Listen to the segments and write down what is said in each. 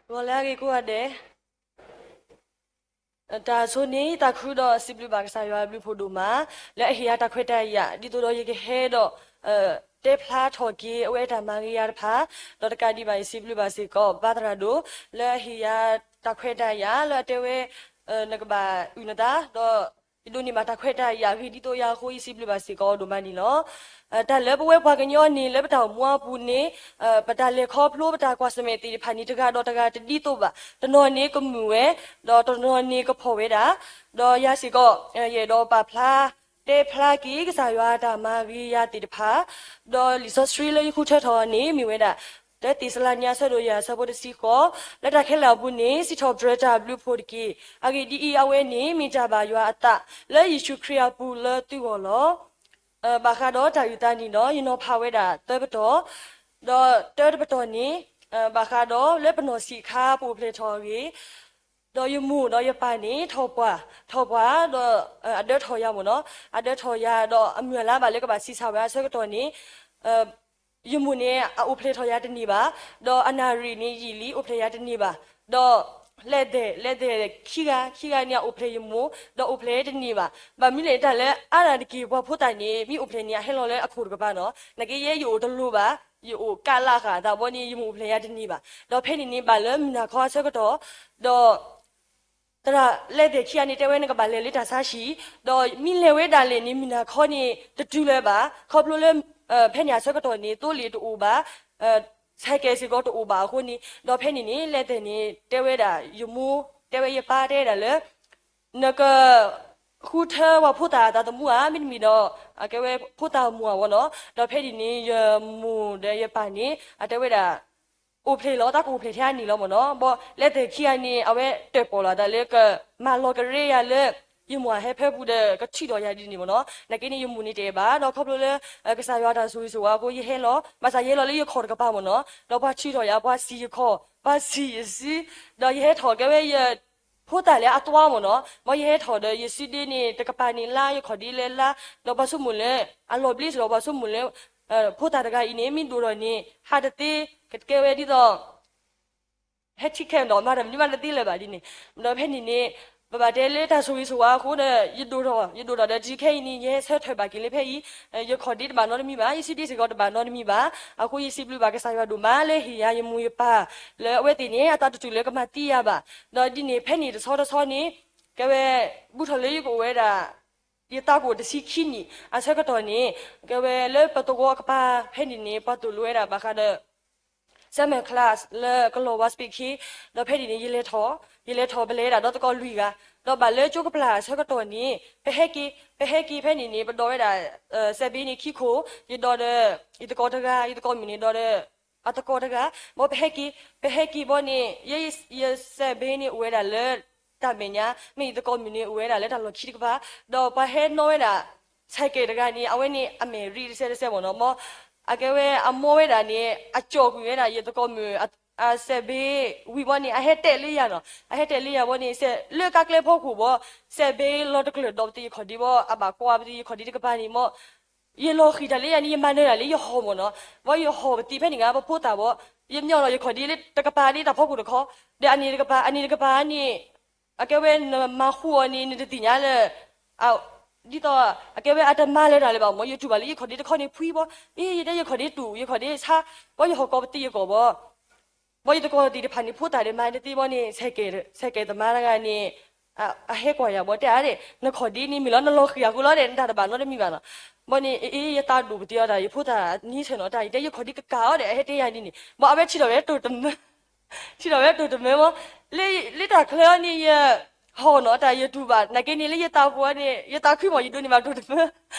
ဂီၤလၢအဂ့ၤကိးဂၤဒဲး, တၢ်ဆိန့ၣ် သးခုဒီးစံးဘျုးဘၣ်ကစၢ်ယွၤအဘျုးဖးဒိၣ်မး လၢအဟ့ၣ်ယၤတၢ်ခွဲးတၢ်ယာ် ဒ်သိးဒီးယကဟဲဒီး တဲဖျါထီၣ်က့ၤအဝဲတၢ်မၤဂ့ၤယၤတဖၣ်, ဒီးတကးဒံးဘၣ် ယစံးဘျုးဘၣ်စ့ၢ်ကီး ဘါသရၣ်ဒိၣ် လၢအဟ့ၣ်ယၤတၢ်ခွဲးတၢ်ယာ် လၢအတဲဝဲ နကဘၣ်အုၣ်နသး ဒီးယဒိးန့ၢ်ဘၣ်တၢ်ခွဲးတၢ်ယာ်အဂ့ၢ်ဒ်သိးယၤအဃိ ယစံးဘျုးဘၣ်စ့ၢ်ကီးအီၤဒိၣ်မးန့ၣ်လီၤ. တၢ်လၢပဝဲပှၤကညီန့ၣ် လၢပတၢ်အိၣ်မူအပူၤန့ၣ် ပတၢ်လဲၤခီဖျိပတၢ်ကွၢ်ဆၢၣ်မဲာ်သ့ၣ်တဖၣ်န့ၣ် တဂၤဒီးတဂၤတဒ်သိးဘၣ်. တနီၤန့ၣ်ကမုာ်ဝဲ, ဒီးတနီၤန့ၣ်ကဖှီၣ်ဝဲဒၣ်. ဒီးယၤစ့ၢ်ကီး ယအဲၣ်ဒိးပာ်ဖျါ တဲဖျါက့ၤကစၢ်ယွၤတၢ်မၤဂ့ၤယၤသ့ၣ်တဖၣ်, ဒီးလံာ်စီဆှံလၢယဃုထၢထီၣ်န့ၣ် မ့ၢ်ဝဲဒၣ် တၢသ့းစၤလနံ အဆၢဒိၣ်ယဲၢ် အဆၢဖိတဆံဃိး, လၢတၢ်ခဲလၢာ်အပူၤန့ၣ် စံးထီၣ်ပတြၢၤတၢ်ဘျုးဖှိၣ်တက့ၢ်. အဂ့ၢ်ဒ်အံၤ, အဝဲန့ၣ်မ့ၢ်တၢ်ဘၣ်ယွၤအသး လၢယ့ၣ်ၡူးခရံာ်အပူၤလၢသုဂီၢ်လီၤ. ဘၣ်ဃးဒီးတၢ်အုၣ်သးန့ၣ်ဒီး ယနီၤဖးဝဲဒၣ်သၢပတီၢ်, ဒီးတၢတပတီၢ်န့ၣ် ဘၣ်ဃးဒီးလၢပနီၢ်ဆံးအခါ ပအိၣ်ဖျဲၣ်ထီၣ်အဂ့ၢ်, ဒီးယမိၢ်ဒီးယပၢ်န့ၣ် ထီၣ်ပှၢ်, ထီၣ်ပှၢ်ဒီး အဒၢထီၣ်ယၤမ့ၢ်နီၤ, အဒၢထီၣ်ယၤဒီးအမုၢ်အလါဘၣ်လၢကဘၣ်ဆံးဆါဝဲအဆၢကတီၢ်န့ၣ် ယမိၢ်န့ၣ် အအိၣ်ဖျဲၣ်ထီၣ်ယၤတန့ၢ်ဘၣ်, ဒီးအနၣ်ရံၣ်န့ၣ်ယံာ်လံ အိၣ်ဖျဲၣ်ယၤတန့ၢ်ဘၣ်, ဒီး လဲၢ်သဲး လဲၢ်သဲးခံဂၤ ခံဂၤန့ၣ် အအိၣ်ဖျဲၣ်ယမိၢ် ဒီးအိၣ်ဖျဲၣ်တန့ၢ်ဘၣ်. ဘၣ်မနုၤလဲၣ် တၢ်လၢအါတက့ၢ် ပှၤဖိသၣ်န့ၣ် မ့ၢ်အိၣ်ဖျဲၣ်န့ၣ် အဟဲလီၤလၢအခိၣ်တကပၤနီၤ, နာ်က့ယဲယအိၣ်တလိၤဘၣ်, ယအိၣ်ကးလၢဃာ်သးဘီန့ၣ် ယမိၢ်အိၣ်ဖျဲၣ်ယၤတန့ၢ်ဘၣ်. ဒီးဖဲန့ၣ်န့ၣ် ဘၣ်လၢမုၢ်နၤခီအဆၢကတီၢ်, ဒီး သရၣ်လဲၢ်သဲးခံဂၤန့ၣ် တဲဝဲနကဘၣ်လဲၤလၢတၢ်ဆါဟံၣ်, ဒီးမ့ၢ်လဲၤဝဲဒၣ်လဲာ်န့ၣ် မုၢ်နၤခီန့ၣ် တတုၤလၢၤဘၣ်, ခီဖျိလၢ ဖဲန့ၣ်အဆၢကတီၢ်န့ၣ် သိလ့ၣ်တအိၣ်ဘၣ်, ဆဲးကဲးစ့ၢ်ကီးတအိၣ်ဘၣ်အဃိန့ၣ်, ဒီးဖဲန့ၣ်န့ၣ် လဲၢ်သဲးန့ၣ် တဲဝဲဒၣ်ယမိၢ် တဲဝဲယပၢ်တဲဝဲဒၣ်လၢ နက ဃုထၢပှၤဖိသၣ်အသးသမူဧါ မ့တမ့ၢ်ဒီး အကဲဝဲဖိသၣ်အမိၢ်အဂီၢ်နီၤ, ဒီးဖဲန့ၣ်န့ၣ် ယမိၢ်ဒီးယပၢ်န့ၣ် အတဲဝဲဒၣ် အိၣ်ဖျဲၣ်လီၤ တၢ်ကအိၣ်ဖျဲၣ်ထဲအနံၤလီၤမ့ၢ်နီၤ, ဘီလဲၢ်သဲးခံဂၤန့ၣ် အဝဲတၢၣ်ပီၣ်လီၤသးလၢကမၤလီၤကရ့ယၤလၢ ယမိၢ်အဟဲဖၢပူၤဒီးကထုးထီၣ်ယၤဒ်န့ၣ်မ့ၢ်နီၤ, နာ်က့န့ၣ် ယမိၢ်န့ၣ်တအဲၣ်ဘၣ်, ဒီးခီဖျိလၢ ကစၢ်ယွၤတၢ်ဆိၣ်ဂ့ၤဆိၣ်ဝါအဃိ ယဟဲလီၤ, ဘၣ်ဆၣ်ယဟဲလီၤလၢယခီၣ်တကပၤမ့ၢ်နီၤ, ဒီးပှၤထုးထီၣ်ယၤ ပှၤစံၢ်ယခီၣ် ပှၤစံၢ်ယစု, ဒီးယဟဲထီၣ်ကဲဝဲယ ဖိသၣ်လၢအသွါမ့ၢ်နီၤ, ဘီယဟဲထီၣ်ဒီးယစုဒ့န့ၣ် တကပၤန့ၣ်လါ ယခီၣ်ဒ့လဲၤလါ, ဒီးပှၤဆိကမိၣ်လၢ အလီၤဘျ့စ့ၢ်ဒီးပှၤဆိကမိၣ်လၢ ဖိသၣ်တဂၤအံၤန့ၣ် မ့ၢ်ဒိၣ်ထီၣ်န့ၣ် ဟးတသ့, ကကဲဝဲဒ်သိး ဟဲထံၣ်ခဲဒီးမၤတၢ်မနုၤမးတသ့လၢၤဘၣ်ဒ်န့ၣ်, ဒီးဖဲန့ၣ်န့ၣ် ပဘၣ်တဲလၢတၢ်ဆိၣ်ဂ့ၤဆိၣ်ဝါအဃိဒီး ယဒိၣ်ထီၣ် ယဒိၣ်ထီၣ်ဒီးတုၤခဲအံၤန့ၣ် ယဟဲဆၢထၢၣ်ဘၣ်က့ၤလၢဖဲအံၤ, ယခီၣ်ဒ့တဘၣ်နီတမံၤဘၣ်, ယစုဒ့စ့ၢ်ကီးတဘၣ်နီတမံၤဘၣ်, အဃိယစံးဘျုးဘၣ်ကစၢ်ယွၤဒိၣ်မးလၢဟ့ၣ်ယၤယမိၢ်ယပၢ် လၢအဝဲသ့ၣ်န့ၣ် အသးတတုာ်လၢကမၤသံယၤဘၣ်, ဒီးဒ်န့ၣ်ဖဲန့ၣ်တဆီတဆီန့ၣ် ကဲဝဲ ဘူးထီၣ်လၢယကအိၣ်ဝဲဒၣ် ယသးကအိၣ်တဆံခံနံၣ် အဆၢကတီၢ်န့ၣ် ကဲဝဲလၢပသဝီကပၤဖဲန့ၣ်န့ၣ် ပှၤသိၣ်လိဝဲဒၣ်ဘၣ်ဃးဒီး summer class လၢကလီၢ် ဝါစပ့းခ့, ဒီးဖဲန့ၣ်န့ၣ် ယလဲၤထီၣ်, ယလဲၤထီၣ်ပလဲၤဝဲဒၣ်ဒီးသကိးလွံၢ်ဂၤ, ဒီးဘၣ်လၢကၠိကပျၢ်အဆၢကတီၢ်န့ၣ် ပဟဲက့ၤ, ပဟဲက့ၤဖဲန့ၣ်န့ၣ် ပဒိးဝဲဒၣ် စဲးဘ့န့ၣ်ခံခိၣ်, ယဒိးဒီး ယသကိးတဂၤ, ယသကိးမုၣ်န့ၣ်ဒီး အသကိးတဂၤ, ဘီပဟဲက့ၤ, ပဟဲက့ၤဘီန့ၣ် ယ ယစဲးဘ့န့ၣ်အိၣ်ဝဲဒၣ်လၢ တၢ်မဲာ်ညါ, မ့ၢ်ယသကိးမုၣ်န့ၣ်အိၣ်ဝဲဒၣ်လၢတၢ်လီၢ်ခံတကပၤ, ဒီးပှၤဟဲနီၣ်ဝဲဒၣ် ဆဲးကဲးတဂၤန့ၣ် အဝဲန့ၣ်အမဲာ်ရံတစဲးတစဲးမ့ၢ်နီၤ, မ်အကဲဝဲအမိၢ်ဝဲဒၣ်န့ၣ် အကၠီၣ်ကွံာ်ဝဲဒၣ် ယသကိးမုၣ် အစဲးဘ့ဝံၤဘီန့ၣ် အဟဲတဲာ်လၢယၤနီၤ, အဟဲတဲာ်လၢယၤဘီန့ၣ် လၢကါကျဲဖီခိၣ်ဘီ စဲးဘ့လီၤတကျၢၢ်ဒီးပသံးယခီၣ်ဒ့ဘီ အဘၣ်ကွၢ်ပသံးယခီၣ်ဒ့တကပၤန့ၣ် မ် ယလီၤဃံၤတၢ်လၢယၤန့ၣ် ယမၤနၢၤတၢ်လၢယဟီၣ်မ့ၢ်နီၤ, ဘီယဟီၣ်ပသံးဖဲန့ၣ်ဂ့ၤ ပဖိသၣ်ဘီ ယမ့ၢ်အီၣ်လီၤယခီၣ်ဒ့လၢတကပၤန့ၣ်တၢ်ဖီခိၣ်တခီ, ဒီးအန့ၣ်တကပၤ အန့ၣ်တကပၤန့ၣ် အကဲဝဲနမၤဃူအီၤန့ၣ် နတသ့ၣ်ညါလၢ ဒ်သိး အကဲဝဲအတမၤလၢၤတၢ်လၢၤဘၣ်မ့ၢ် ယတူၢ်ဘၣ်လၢယခီၣ်ဒ့တခီန့ၣ်ဖှံဘီ, အ့ ယတဲယခီၣ်ဒ့တူၢ် ယခီၣ်ဒ့ဆါ, ဘီယဟီၣ်ကီးပသံးယကီၢ်ဘီ ဘီယသကိးသ့ၣ်တဖၣ်န့ၣ် ဖိသၣ်ဒီးမၤတသ့ဘီန့ၣ် ဆဲးကဲးသမါတဂၤန့ၣ် အဟဲကွၢ်ယၤဘီတဲအါဒၣ် နခီၣ်ဒ့န့ၣ်မ့ၢ်လီၤ နလီၤဃံၤအဃိလီၤဒၣ် နတၢ်တဘၣ်နီတမံၤဘၣ်နီၤ, ဘီန့ၣ် အ့ ယသးဒိၣ်ပသံးအီၤတၢ် ယဖိသၣ်နံၤဆၢနီၤ တၢ်ယတဲယခီၣ်ဒ့ကကးအီၤဒီး အဟဲတဲယၤဒ်န့ၣ် ဘီအဝဲထံၣ်ထီၣ်ဝဲတိၢ်တမၢ ထံၣ်ထီၣ်ဝဲတိၢ်တမၢမီၤ, လၢတၢ်ချၢအီၤန့ၣ် ယဟီၣ်နီၤ တၢ်ယတူၢ်ဘၣ် နာ်က့န့ၣ်လၢယသးပူၤအီၤန့ၣ် ယသးခုမီၤ ယဒိးန့ၢ်ဘၣ်တိၢ်တမၢ,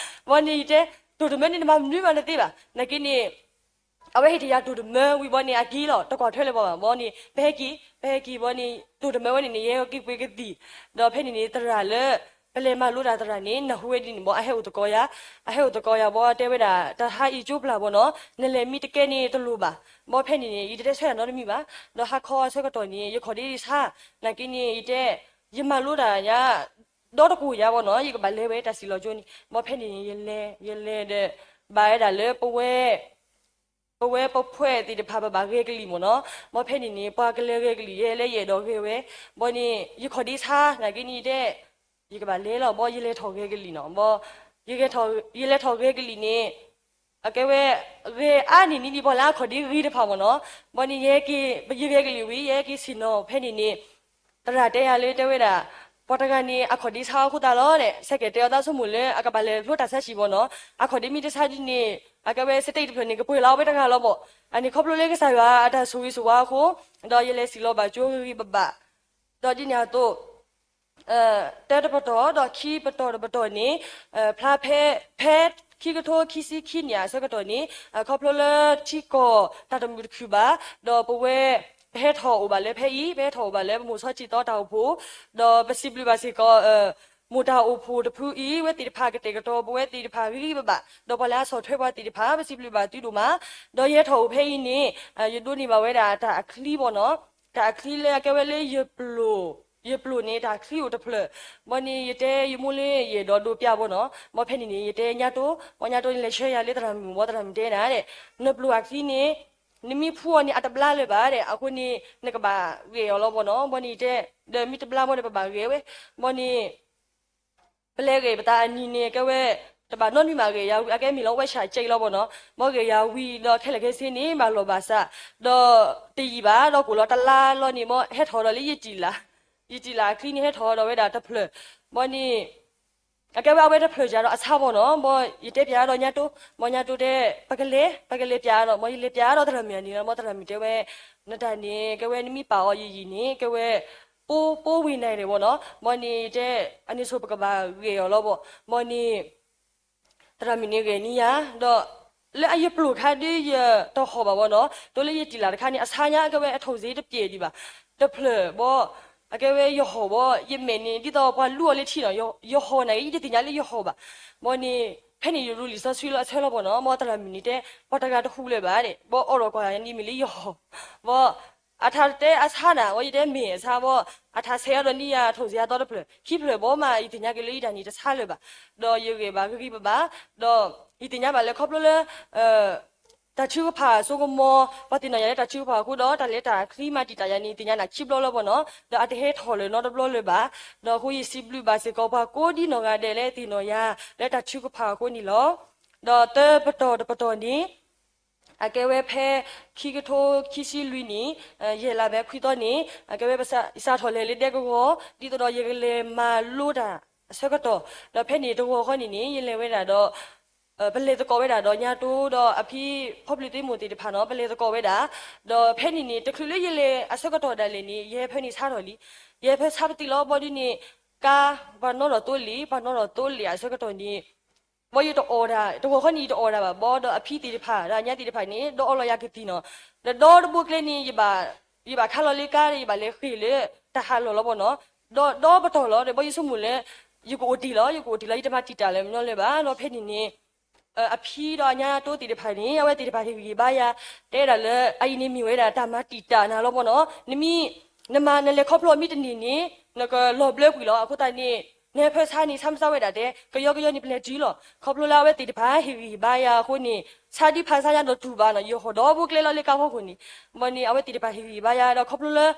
ဘီန့ၣ်ယတဲ တိၢ်တမၢန့ၣ်နမၤမနုၤမးတသ့ဘၣ် နာ်က့န့ၣ် အဝဲဟ့ၣ်တယၤတိၢ်တမၢဝံၤဘီန့ၣ် အက့ၤလီၤ တကွၢ်ထွဲလၢၤဘၣ်ဘၣ် ဘီန့ၣ် ပဟဲက့ၤ ပဟဲက့ၤဘီန့ၣ် တိၢ်တမၢဝဲန့ၣ်န့ၣ် ယဟဲက့ၤပှ့ၤကသံၣ်, ဒီးဖဲန့ၣ်န့ၣ် သရၣ်လၢ ပလဲၤမၤလိတၢ်သရၣ်န့ၣ် နၢ်ဟူဝဲဒ်န့ၣ်ဘီ အဟဲအိၣ်သကိးယၤ, အဟဲအိၣ်သကိးယၤဘီ တဲဝဲဒၣ် တၢ်ဟးအံၤကၠိပျၢ်ဘီနီၤ နလဲၤမံတကဲန့ၣ်တလိၣ်ဘၣ်, ဘီဖဲန့ၣ်န့ၣ် ယတတဲဆၢယၤနီတမံၤဘၣ်, ဒီးဟါခီအဆၢကတီၢ်န့ၣ် ယခီၣ်ဒ့ဆါ, နာ်က့န့ၣ် ယတဲ ယမၤလိတၢ်ယၤ ဒီတကိၢ်ယၤဘီနီၤ ယကဘၣ်လဲၤဝဲတၢ်စံၣ်လီၤကၠိန့ၣ် ဘီဖဲန့ၣ်န့ၣ် ယလဲၤ ယလဲၤဒီး ဘၣ်ဝဲဒၣ်လၢပဝဲ ပဝဲပဖှဲးသ့ၣ်တဖၣ် ပဘၣ်ဂဲၤကလံၣ်မ့ၢ်နီၤ. ဘီဖဲန့ၣ်န့ၣ် ပှၤကလဲၤဂဲၤကလံၣ် ယဲလၢယအဲၣ်ဒိးဂဲၤဝဲ, ဘီန့ၣ် ယခီၣ်ဒ့ဆါ နာ်က့န့ၣ်ယတဲ ယကဘၣ်လဲၤလီၤ ဘီယလဲၤထီၣ်ဂဲၤကလံၣ်နီၤ. ဘီ ယလဲၤထီၣ်ဂဲၤကလံၣ်န့ၣ် အကဲဝဲ ဂဲၤအါန့ၢ်န့ၣ်ဒံး ပှၤလၢအခီၣ်ဒ့ဂ့ၤတဖၣ်မ့ၢ်နီၤ. ဘီန့ၣ် ယဟဲက့ၤ ယဂဲၤကလံၣ်ဝံၤ ယဟဲက့ၤဆ့ၣ်နီၤဖဲန့ၣ်န့ၣ် သရၣ်တဲယၤလၢတဲဝဲဒၣ် ပှၤတဂၤန့ၣ် အခီၣ်ဒ့ဆါအီၤအဃိသတးလီၤဒီး ဆဲးကဲးတဲအီၤသးဆိကမိၣ်လၢ အကဘၣ်လဲၤဖျိတၢ်ဆါဆံးဘီနီၤ. အခီၣ်ဒ့မ့ၢ်တဆါဒ်န့ၣ် အကဲဝဲ state တဖျၢၣ်န့ၣ် ကပှဲၤလီၤအဝဲတဂၤလီၤဘီ. အန့ၣ်ခီဖျိလၢကစၢ်ယွၤအတၢ်ဆိၣ်ဂ့ၤဆိၣ်ဝါအဃိ ဒီးယလဲၤစံၣ်လီၤဘၣ်ကၠိဂ့ၤဂ့ၤဘၣ်ဘၣ် ဒီးဒ်န့ၣ်အသိး တၢတပတီၢ်ဒီးခံပတီၢ်တပတီၢ်န့ၣ် ဖျါဖဲ ဖဲခံကထိခံဆံခံနံၣ်အဆၢကတီၢ်န့ၣ် ခီဖျိလၢထံကီၢ်တၢ်တမုာ်တခုၣ်ဘၣ် ဒီးပဝဲ ပဟဲထီၣ်အိၣ်ဘၣ်လၢဖဲအံၤ ပဟဲထီၣ်အိၣ်ဘၣ်လၢပမိၢ်ဆီထံသီတၢ်အိၣ်ဖှိၣ် ဒီးပစံးဘျုးဘၣ်စ့ၢ်ကီး မိၢ်တၢ်အိၣ်ဖှိၣ်တဖုအံၤ ဝဲသ့ၣ်တဖၣ်ကတဲာ်ကတီၤပဝဲသ့ၣ်တဖၣ်ဂ့ၤဂ့ၤဘၣ်ဘၣ် ဒီးပှၤလၢအဆီၣ်ထွဲပှၤသ့ၣ်တဖၣ် ပစံးဘျုးဘၣ်သုဒိၣ်မး ဒီးယဟဲထီၣ်အိၣ်ဖဲအံၤန့ၣ် ယဒိးန့ၢ်ဘၣ်ဝဲဒၣ်တၢ်အချံဘီနီၤ. တၢ်အချံလၢအကဲဝဲလၢယပျိၢ် ယပျိၢ်န့ၣ် တၢ်ချံအိၣ်တဖျၢၣ် ဘီန့ၣ်ယတဲယမိၢ်လၢယအဲၣ်ဒိးဒိးပျၢ်ဘီနီၤ. ဘီဖဲန့ၣ်န့ၣ် ယတဲညါတိၢ် ဘီညါတိၢ်န့ၣ် လဲၤဆှၢယၤလၢသရၣ်မုၣ်ဘီ သရၣ်မုၣ်တဲဒၣ် နပျိၢ်အချံန့ၣ် နမ့ၢ်ဖှူအီၤန့ၣ် အတဘျါလၢၤဘၣ်ဒီး အဃိန့ၣ် နကဘၣ်ဂဲၤအီၤလီၤဘီနီၤ. ဘီန့ၣ်ယတဲ ဒီးမ့ၢ်တဘျါဘီဒီး ပဘၣ်ဂဲၤဝဲ ဘီန့ၣ် ပလဲၤဂဲၤပသးအနံၤန့ၣ် ကဲဝဲ တဘၣ်နီတမံၤဘၣ်ဂဲၤယၤဝံၤ အကဲမ့ၢ်လီၤဝဲဆၣ်ကဲလီၤဘီနီၤ. ဘီဂဲၤယၤဝံၤဒီးခဲလၢာ်ခဲဆ့န့ၣ် ဘၣ်လီၢ်ဘၣ်စး ဒီးတယံာ်ဘၣ် ဒီးကိၣ်လီၤတလါလီၤန့ၣ် ဘီဟဲထီၣ်ဒီးလၢယတံာ်လး ယတံာ်လးအချံန့ၣ် ဟဲထီၣ်ဒီးဝဲဒၣ်တဖျၢၣ် ဘီန့ၣ် အကဲဝဲအဝဲတဖျၢၣ်ယၤဒီးအဆါဘီနီၤ. ဘီယတဲပျးဒီးညါတိၢ် ဘီညါတိၢ်တဲ ပကလဲၤ ပကလဲၤပျးဒီး ဘီယလဲၤပျးဒီးသရၣ်မုၣ်အနံၤလီၤ. ဘီသရၣ်မုၣ်တဲဝဲ နတၢ်န့ၣ် ကဲဝဲနမ့ၢ်ပာ်အီၤယံာ်ယံာ်န့ၣ် ကဲဝဲ ပိ ပိဝ့ၢ်နၤဒဲးဘီနီၤ. ဘီန့ၣ်ယတဲ အန့ၣ်ဆိပကဘၣ်ဂဲၤအီၤလီၤဘီ. ဘီန့ၣ် သရၣ်မုၣ်န့ၣ်ဂဲၤန့ၢ်ယၤ ဒီး လၢအယပျိၢ်ခါဒ်ယတဟီၣ်ဘၣ်ဘီနီၤ. တိလၢယတံာ်လးတခါန့ၣ် အဆါညါ အကဲဝဲအထိၣ်စ့တပျဲၢ်ဒံးဘၣ် တဖျၢၣ်ဘီ အကဲဝဲယဟီၣ်ဘီ ယမဲာ်န့ၣ် ဒ်သိးပှၤလူအီၤလၢထံနီၤ. ယဟီၣ်နာ်က့ ယတသ့ၣ်ညါလၢယဟီၣ်ဘၣ်. ဘီန့ၣ် ဖဲန့ၣ်ယရူလံာ်စီဆှံလၢအဆၢလီၤဘီနီၤ. ဘီသရၣ်မုၣ်န့ၣ်တဲ ပှၤတဂၤတဟူးလၢၤဘၣ်ဒဲး ဘီအိးထီၣ်ကွၢ်န့ၣ်မ့ၢ်လၢယဟီၣ် ဘီ အထါတဲအဆါနၤ ဘီယတဲမ့ၢ်အဆါဘီ အထါဆဲးအဒီးန့ၢ်ယၤထိၣ်စ့အသီတဖျၢၣ် ခံဖျၢၣ်ဘီမး ယသ့ၣ်ညါက့ၤလၢယတၢ်န့ၣ်တဆါလၢၤဘၣ်. ဒီးယဂဲၤဘၣ်ဂ့ၤဂ့ၤဘၣ်ဘၣ် ဒီး ယသ့ၣ်ညါဘၣ်လၢခီဖျိလၢ တၢ်ထုကဖၣ်စိကမီၤ ပှၤသ့ၣ်နီၣ်ယၤလၢတၢ်ထုကဖၣ်အဃိဒီး တၢ်လဲၤတၢ်ချံမၤတံာ်တာ်ယၤန့ၣ် သ့ၣ်ညါနၤခံဘျီလၢၤဘီနီၤ. ဒီးအတဟဲထီၣ်လၢၤနီတဘျီလၢၤဘၣ်. ဒီးအဃိယစံးဘျုးဘၣ်စ့ၢ်ကီး ပှၤကိးဒ်နီၢ်ဂၤဒဲးလၢသ့ၣ်နီၣ်ယၤ လၢတၢ်ထုကဖၣ်အဃိန့ၣ်လီၤ. ဒီးတၢပတီၢ်တပတီၢ်န့ၣ် အကဲဝဲဖဲ ခံကထိခံဆံလွံၢ်နံၣ် ယဲၢ်လါဘဲခွံသီန့ၣ် အကဲဝဲပစးထီၣ်လဲၤလၢဒဲကဝီၤ ဒ်သိးဒီးယကလဲၤမၤလိတၢ်အဆၢကတီၢ် ဒီးဖဲန့ၣ်တဂီၤဃီန့ၣ်န့ၣ် ယလဲၤဝဲဒၣ်ဒီး ပလဲၤသကိးဝဲဒၣ်ဒီးညါတိၢ်ဒီးအဖံဖီဘျံးသ့ၣ်မိၢ်သ့ၣ်တဖၣ်နီၤ ပလဲၤသကိးဝဲဒၣ် ဒီးဖဲန့ၣ်န့ၣ် တချုးလၢယလဲၤအဆၢကတီၢ်ဒၣ်လဲာ်န့ၣ် ယဟဲဖၢန့ၣ်ဆါထီၣ်လံ ယဟဲဖၢဆါပသံလီၤဘီဒ်န့ၣ် ကါ ပှၤနီၣ်ထီၣ်သိလ့ၣ် ပှၤနီၣ်ထီၣ်သိလ့ၣ်အဆၢကတီၢ်န့ၣ် ဘီယတအီၣ်ဒၣ် တဂီၤဃီန့ၣ် ယတအီၣ်ဒၣ်ဘၣ်ဘီ ဒီးအဖံသ့ၣ်တဖၣ် ဒီးအညါသ့ၣ်တဖၣ်န့ၣ် ဒီးအီလီၤယၤကသံၣ်နီၤ ဒီးဒီတဘိကျဲန့ၣ် ယဘၣ်ခးလီၤလၢကါဒီး ယဘၣ်လဲၤဃ့ၢ်လၢ တၢ်ဟးလီၢ်လီၤဘီနီၤ ဒီးဒီပတီၢ်လီၤဒီး ဘီယဆိကမိၣ်လၢ ယကအိၣ်တ့ၢ်လီၤ ယကအိၣ်တ့ၢ်လီၤ ယတမၤတံာ်တာ်လၢၤမညီလၢၤဘၣ် ဒီးဖဲန့ၣ်န့ၣ် အဖံဒီးအညါတိၢ်သ့ၣ်တဖၣ်န့ၣ် အဝဲသ့ၣ်တဖၣ်ဟ့ၣ်ဂံၢ်ဟ့ၣ်ဘါယၤ တဲဒၣ်လၢ အအံၤန့ၣ်မ့ၢ်ဝဲဒၣ်တၢ်မၤတံာ်တာ်နၤလီၤဘီနီၤ နမ့ၢ် နမၤနလဲၤခီဖျိမ့ၢ်တန့ၢ်န့ၣ် နကလီၤဘျၢကွံာ်လီၤ အဃိသတးန့ၣ် နဟဲဖၢဆါန့ၣ် ဆါမစါဝဲဒၣ်တဲ ကယီကယီန့ၣ် ပလဲၤတုၤလီၤ ခီဖျိလၢအဝဲသ့ၣ်တဖၣ်ဟ့ၣ်ဂံၢ်ဟ့ၣ်ဘါယၤအဃိန့ၣ် ဆါဒ်ဖးဆါညါဒီးတူၢ်ဘၣ်နီၤ ယဟီၣ်ဒီဘိကျဲလီၤလၢကါဖီခိၣ်န့ၣ် ဘီန့ၣ် အဝဲသ့ၣ်တဖၣ်ဟ့ၣ်ဂံၢ်ဟ့ၣ်ဘါယၤ ဒီးခီဖျိလၢ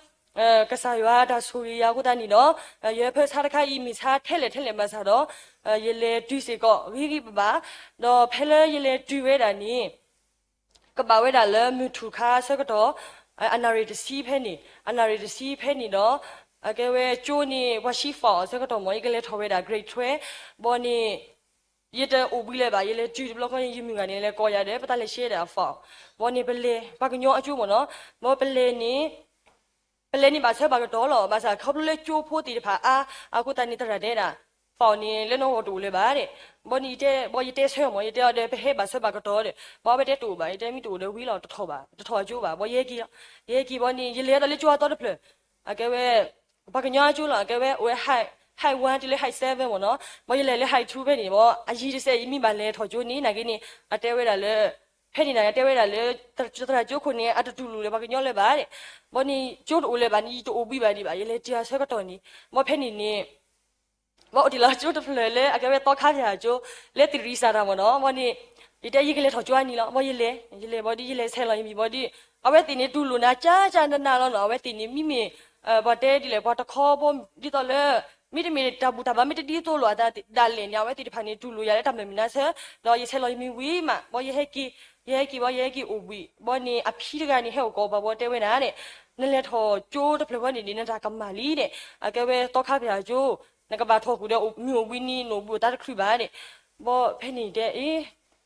ကစၢ်ယွၤတၢ်ဆိၣ်ဂ့ၤယၤအဃိသတးန့ၣ်ဒီး ယဟဲဖၢဆါတခါအံၤ မ့ၢ်ဆါထဲလဲၣ်ထဲလဲၣ်ဘၣ်ဆၣ်ဒီး ယလဲၤတုၤစ့ၢ်ကီးဂ့ၤဂ့ၤဘၣ်ဘၣ် ဒီးဖဲလၢယလဲၤတုၤဝဲဒၣ်န့ၣ် ကဘၣ်ဝဲဒၣ်လၢမုၢ်ထူၣ်ခါအဆၢကတီၢ် အနၣ်ရံၣ်တဆံဖဲန့ၣ် အနၣ်ရံၣ်တဆံဖဲန့ၣ်ဒီး အကဲဝဲကၠိန့ၣ် ပှၤဆံဖီၣ်အဆၢကတီၢ်မ့ၢ် ယကလဲၤထီၣ်ဝဲဒၣ် grade twelve ဘီန့ၣ် ယတအိၣ်ဘှံးလၢၤဘၣ် ယလဲၤတုၤတဘျီဃီန့ၣ် ယမုၢ်ဂၤန့ၣ် လဲၤကိးယၤဒီး ပတၢ်လဲၤရှဲဒၣ်အဖီၣ် ဘီန့ၣ် ပလဲၤ ပှၤကညီအကၠိမ့ၢ်နီၤ ဘီပလဲၤန့ၣ် ပလဲၤန့ၣ်ဘၣ်ဆၢဘၣ်ကတီၢ်လီၤ ဘၣ်ဆၣ်ခီဖျိလၢကၠိဖိသ့ၣ်တဖၣ်အါ အဃိသတးန့ၣ် သရၣ်တဲဒၣ် ဖီၣ်န့ၣ် လၢနဂီၢ်တအိၣ်လၢၤဘၣ်ဒီး ဘီန့ၣ်ယတဲ ဘီယတဲဆၢမ့ၢ် ယတဲအီၤဒီး ပဟဲဘၣ်ဆၢဘၣ်ကတီၢ်ဒီး ဘီဝဲတဲတအိၣ်ဘၣ် ယတဲမ့ၢ်တအိၣ်ဒီးဝံၤလီၤ တထီၣ်ဘၣ် တထီၣ်အကၠိဘၣ် ဘီယဟဲက့ၤလီၤ ယဟဲက့ၤဘီန့ၣ် ယလဲၤဒီးလၢကၠိအသီတဖျၢၣ် အကဲဝဲ ပှၤကညီအကၠိလီၤ အကဲဝဲအိၣ်ဝဲ high one တုၤလၢ high seven မ့ၢ်နီၤ ဘီယလဲၤလၢ high two ဖဲန့ၣ် ဘီအယံၤတစဲး ယမ့ၢ်ဘၣ်လဲၤထီၣ်ကၠိန့ၣ် နာ်က့န့ၣ် အတဲဝဲဒၣ်လၢ ဖဲန့ၣ်န့ၣ် အတဲဝဲဒၣ်လၢ သရၣ်ကၠိခိၣ်န့ၣ် အတတူၢ်လိာ်လၢပှၤကညီလၢၤဘၣ်ဒီး ဘီန့ၣ် ကၠိတအိၣ်လၢၤဘၣ်န့ၣ် ယတအိၣ်ဘှံးဘၣ်ဒံးဘၣ် ယလဲၤတုၤအဆၢကတီၢ်န့ၣ် ဘီဖဲန့ၣ်န့ၣ် ဘီအိၣ်တ့ၢ်လီၤကၠိတဖျၢၣ်လၢ အကဲဝဲသီခါဖၠၣ်ကၠိ လၢသရံးစၢ်တၢ်မ့ၢ်နီၤ ဘီန့ၣ် ယတဲယကလဲၤထီၣ်ကၠိအနံၤလီၤ. ဘၣ်ယလဲၤ, ယလဲၤဘၣ်ဒီး ယလဲၤဆဲးလီၤယမံၤဘၣ်ဒီး အဝဲသ့ၣ်န့ၣ်တူၢ်လိာ်နၤကၠါကၠါနးနးလီၤနီၤ. အဝဲသ့ၣ်န့ၣ် မ့မ့ၢ် ပှၤတဲဒ်လဲၣ် ပှၤတခီဘီ ဒ်သိးလၢ မ့တမ့ၢ်တၢ်ဘူၣ်တၢ်ဘါ မ့ၢ်တဒ်သိးလိာ်အသးဒၣ်လဲာ်န့ၣ် အဝဲသ့ၣ်တဖၣ်န့ၣ် တူၢ်လိာ်ယၤလၢတၢ်မၤမုာ်နါဆၢ, ဒီးယဆဲးလီၤယမံၤဝံၤမး ဘၣ်ယဟဲက့ၤ, ယဟဲက့ၤဘၣ် ယဟဲက့ၤအိၣ်ဘှံး ဘၣ်န့ၣ် အဖံတဂၤန့ၣ် ဟဲအိၣ်ကိးပှၤဘၣ်တဲဝဲဒၣ်န့ၣ်, နလဲၤထီၣ်ကၠိတဖျၢၣ်ဘၣ်န့ၣ်န့ၣ် နတၢ်ကမၣ်လံန့ၣ်, အကဲဝဲသီခါဖၠၣ်ကၠိ နကဘၣ်ထီၣ်ဃုာ်ဒီး မုၢ်အိၣ်ဘှံးနံၤ နအိၣ်ဘှံးအိၣ်သါတချုးဘၣ်န့ၣ်, ဘၣ်ဖဲန့ၣ်တဲ အ့